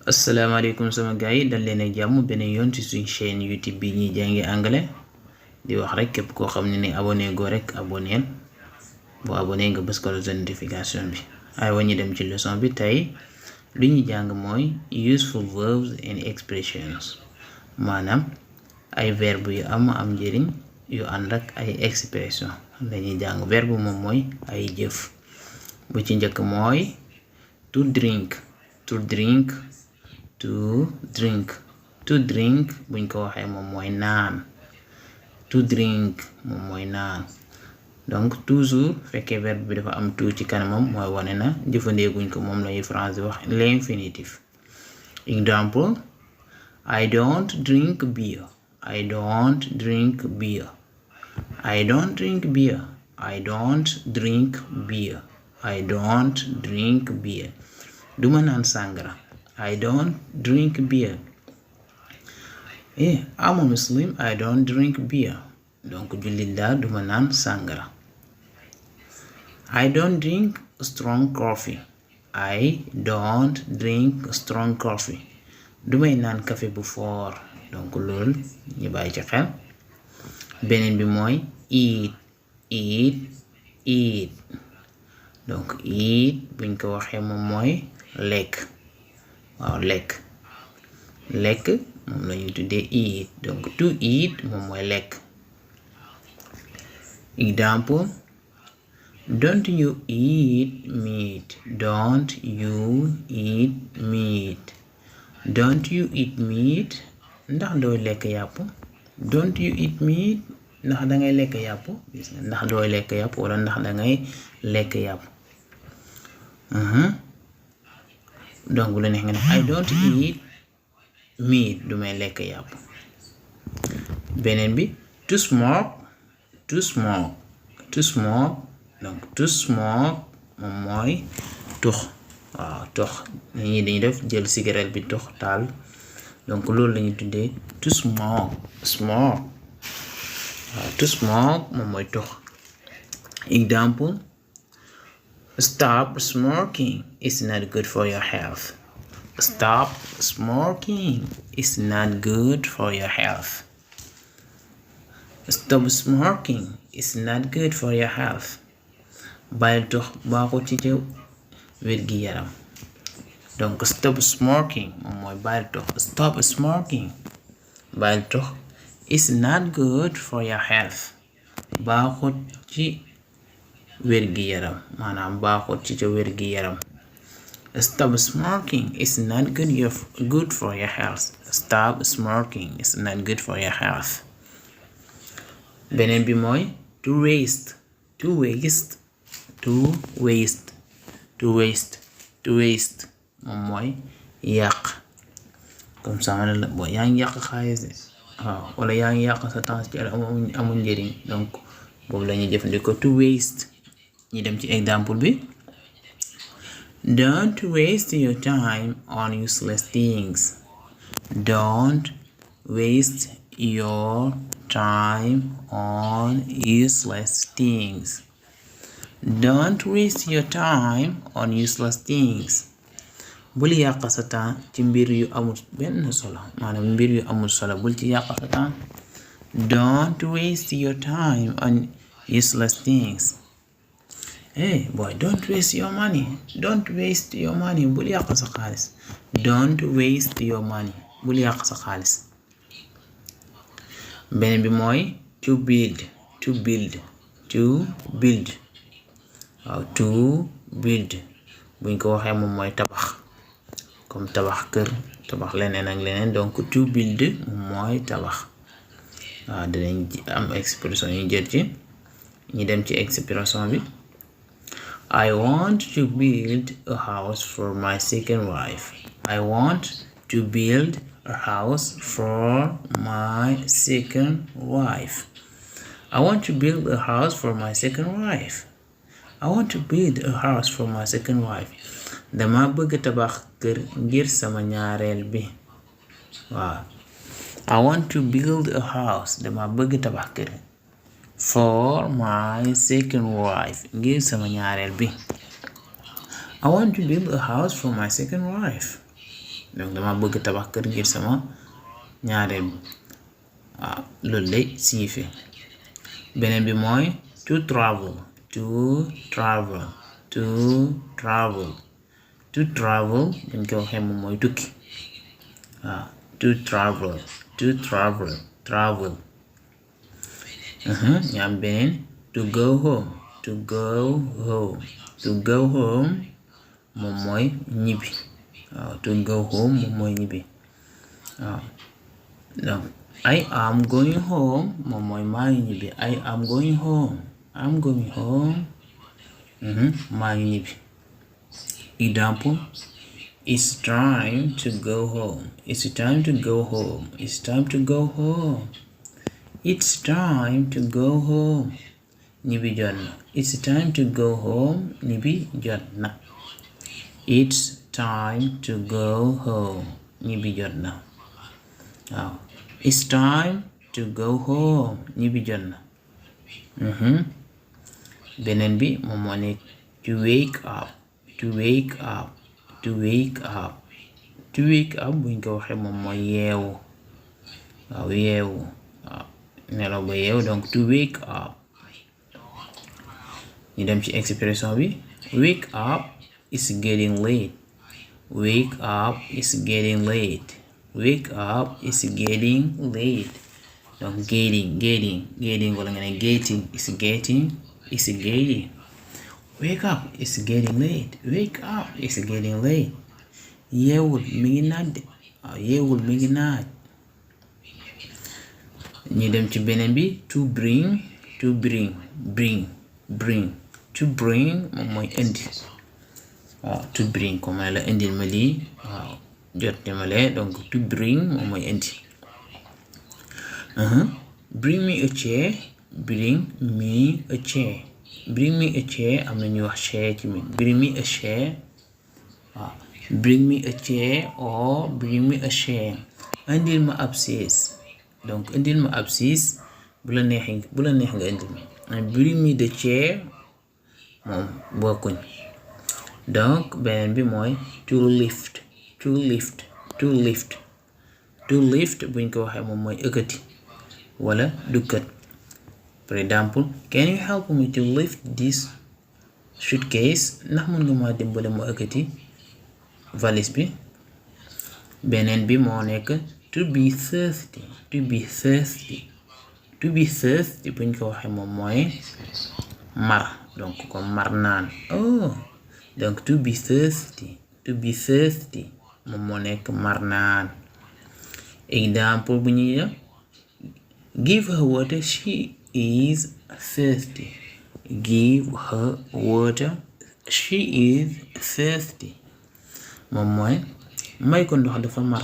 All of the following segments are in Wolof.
asalaamaaleykum sama gars yi dal leen ak jàmm beneen yoon ci suñ chaîne YouTube bi ñuy jàngi anglais di wax rek képp koo xam ne ni abonné go rek abonneel boo abonné nga bës ko notification bi aywa ñu dem ci leçon bi tey lu ñu jàng mooy useful verbs and expressions maanaam ay verbe yu am njëriñ yu ànd ak ay expression dañuy jàng verbe moom mooy ay jëf bu ci njëkk mooy to drink buñ ko waxee moom mooy naan to drink moom mooy naan donc toujours fekkee verbe bi dafa am to ci kanamam mooy wane na jëfandeeguñ ko moom lañuy français wax l'infinitif. Example: I don't drink beer. I don't drink beer. I don't drink beer. I don't drink beer. I don't drink beer. Duma naan sàngara. I don't drink beer. I'm a Muslim. I don't drink beer. Donc jullit laa duma naan sàngara. I don't drink strong coffee. I don't drink strong coffee. Dumay naan café bu fort. Donc loolu ñu bàyyi ci xel. Beneen bi mooy eat. Donc eat buñ ko waxee moom mooy lekk. waaw lekk moom la ñuy tuddee eat. donc to eat moom mooy lekk. Example: don't you eat meat. Don't you eat meat. Don't you eat meat. ndax dooy lekk yàpp. Don't you eat meat. ndax dangay lekk yàpp. ndax dooy lekk yàpp wala ndax dangay lekk yàpp. donc bu la neex nga ne I don't eat meat. du may lekk yàpp. beneen bi to smoke. donc to smoke moom mooy tux. waaw tux ñi dañuy def jël cigarette bi tux taal donc loolu lañuy tuddee to smoke. waaw to smoke moom mooy tux. Example: stop smoking. It's not good for your health. Stop smoking. It's not good for your health. Stop smoking. It's not good for your health. bàyyil tux baaxul ci ca wér-gi yaram. donc stop smoking moom mooy bàyyil tux. Stop smoking. bàyyil tux. It's not good for your health. baaxul ci wér-gi yaram maanaam baaxul ci ca wér-gi yaram. Stop smoking. It's not good for your health. Stop smoking. It's not good for your health. beneen bi mooy to waste moom mooy yàq. comme ça ma ne la boo yaa ngi yàq xaalis de waaw wala yaa ngi yàq sa temps ci amul njëriñ donc boobu la ñuy jëfandikoo to waste. ñi dem ci exemple bi don't waste your time on useless things. Don't waste your time on useless things. Don't waste your time on useless things. bul yàq sa temps ci mbir yu amul benn solo maanaam mbir yu amul solo bul ci yàq sa temps. Don't waste your time on useless things. Hey boy, don't waste your money. bul yàq sa xaalis. Don't waste your money. bul yàq sa xaalis. beneen bi mooy to build. waaw to build buñ ko waxee moom mooy tabax comme tabax kër tabax leneen ak leneen donc to build moom mooy tabax. waaw dinañ am expression yu jël ci ñi dem ci expression bi. I want to build a house for my second wife. I want to build a house for my second wife. I want to build a house for my second wife. I want to build a house for my second wife. dama bëgg tabax kër ngir sama ñaareel bi. waaw I want to build a house. dama bëgg tabax kër for my second wife. ngir sama ñaareel bi. I want to build a house for my second wife. donc dama bëgg tabax kër ngir sama ñaareel bi loolu lay signifier. beneen bi mooy to travel buñ ko waxee moom mooy tukki to travel ñu am beneen to go home moom mooy ñibbi to go home moom mooy ñibbi donc I am going home moom mooy maa ngi ñibbi I am going home maa ngi ñibbi. Example, it's time to go home ñibbi jot na. It's time to go home ñibbi jot na. It's time to go home ñibbi jot na. It's time to go home ñibbi jot na. beneen bi moom moo nekk to wake up buñ ko waxee moom mooy yeewu nelaw ba yeewu donc to wake up. ñu dem ci expression bi wake up is getting late donc getting wala nga ne getting is getting wake up is getting late yeewul mi ngi naaj ñu dem ci beneen bi to bring moom mooy indi to bring comme la indil ma lii jot ma lee donc to bring moom mooy indi. Bring me a chair am na ñuy wax chair ci mi bring me a chair or bring me a chair indil ma ab siis donc indil ma ab siis bu la neex nga indil ma bring me the chair moom bokkuñ. donc beneen bi mooy to lift buñ ko waxee moom mooy ëkkati wala dukkat. For example, can you help me to lift this suitcase ndax mën nga ma dimbale mu ëkkati valise bi. beneen bi moo nekk to be thirsty buñ ko waxee moom mooy mar donc comme mar naan donc to be thirsty moom moo nekk mar naan. Example bu ñuy give her water she is thirsty moom mooy may ko ndox dafa mar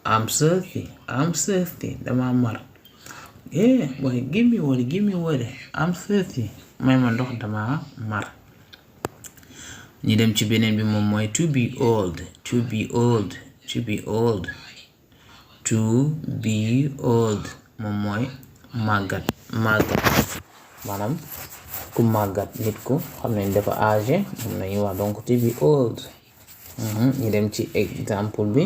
I'm thirsty dama mar boy give me water I'm thirsty may ma ndox dama mar. ñu dem ci beneen bi moom mooy to be old moom mooy màggat maanaam ku màggat nit ku xam ne dafa âgé moom lañuy wax donc to be old. ñu dem ci exemple bi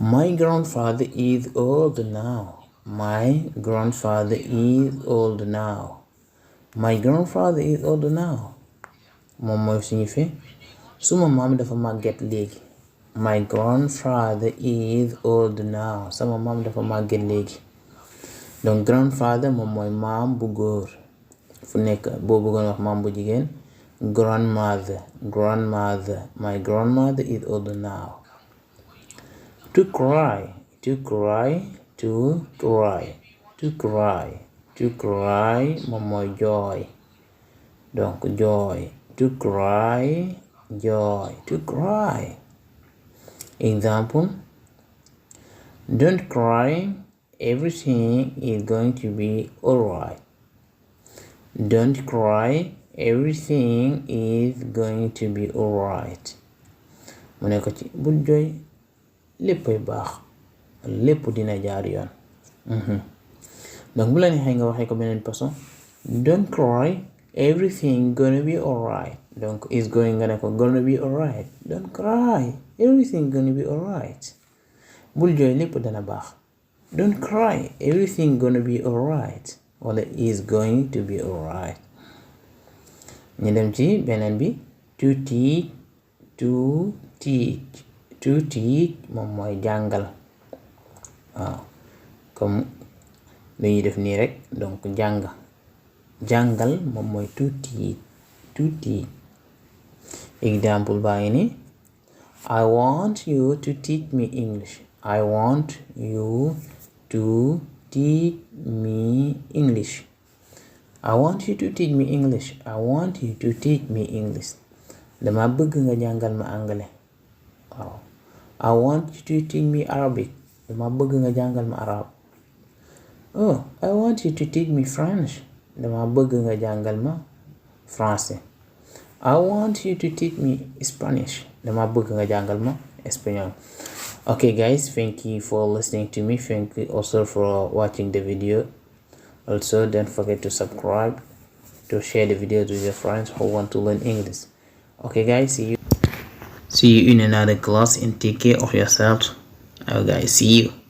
my grandfather is old now moom mooy signifie suma maam dafa màgget léegi. My grandfather is old now sama maam dafa màgget léegi. donc grandfather moom mooy maam bu góor fu nekk boo bëggoon wax maam bu jigéen grandmother my grandmother is old now. To cry moom mooy jooy donc jooy to cry. Example, don't cry everything is going to be alright. mu ne ko ci bul jooy léppay baax lépp dina jaar yoon. donc bu la neexee nga waxee ko beneen façon don't cry everything gonna be alright. Donc is going nga ne ko gonna be alright. Don't cry, everything gonna be alright. Bul jooy, lépp dana baax. Don't cry, everything gonna be alright. Wala is going to be alright. ñu dem ci beneen bi. To teach moom mooy jàngal. waaw comme dañuy def nii rek, donc jàngal moom mooy to teach. Example baa ngi ni. I want you to teach me English. I want you to teach me English. I want you to teach me English. I want you to teach me English. Dama bëgg nga jàngal ma anglais. waaw. I want you to teach me Arabic. Dama bëgg nga jàngal ma arab. Oh, I want you to teach me French. Dama bëgg nga jàngal ma français. I want you to teach me Spanish. Dama bëgg nga jàngal ma espagnol. Okay guys, thank you for listening to me. Thank you also for watching the video. Also, don't forget to subscribe, to share the videos with your friends who want to learn English. Okay guys, see you in another class, and take care of yourself. Okay guys, see you.